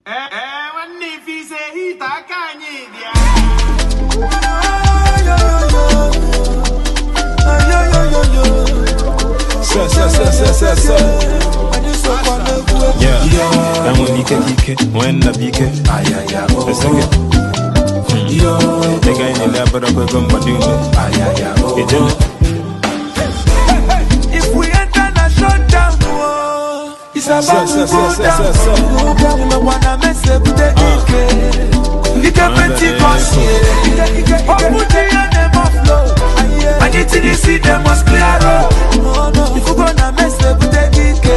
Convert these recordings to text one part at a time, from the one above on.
Ee, nwanne, ife ise hite aka anyị dị ya. Se, se, se, se, se, se. Yeah. Enwere ike ka ike nwee nna bụ ike esege. Ego anyị na-ele abụrụkwa ego mgbado ume ejele. If we enter na shutdown, oh, it's about Se, to se, go se, down. se, se. Umekwana mese bute ike. Ike Pentecost, yeah. Open the dem of flow. Anything you see, them must clear up. If you gonna mess bute ike.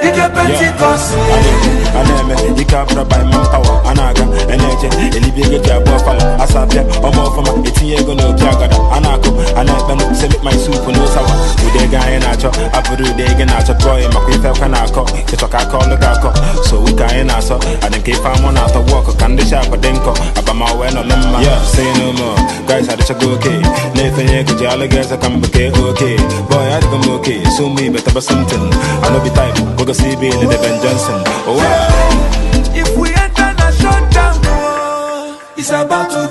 Ike Pentecost, yeah. A na-eme ike abụrụ by manpower, a na-aga a na-eche elibi ego ji abụọ fala asapịa ọma ọfụma etinye ego n'opi agada a na-akụ a na-ekpenụ sị make my soup no sour. Ụdị ego anyị na-achọ abụrụ ụdị ego na-achọ bọyị makwa ife ekwe na-akọ ịchọ ka aka ọlụ ga-akọ so ụka anyị na-asọ adị nke ife amụ na-atọ wọkụ ka ndị shapụ dị nkọ abama wee nọlụ mma. Yeah, say no more guys, adịchago oke na-efenye ego ji alụ gị eze ka mbụ kee oke boy, adịgo m oke so ụmụ ibe taba something. I no be type gogosi ibe ile Ben Johnson. Oh, wow. If we enter na shutdown, oh, it's about to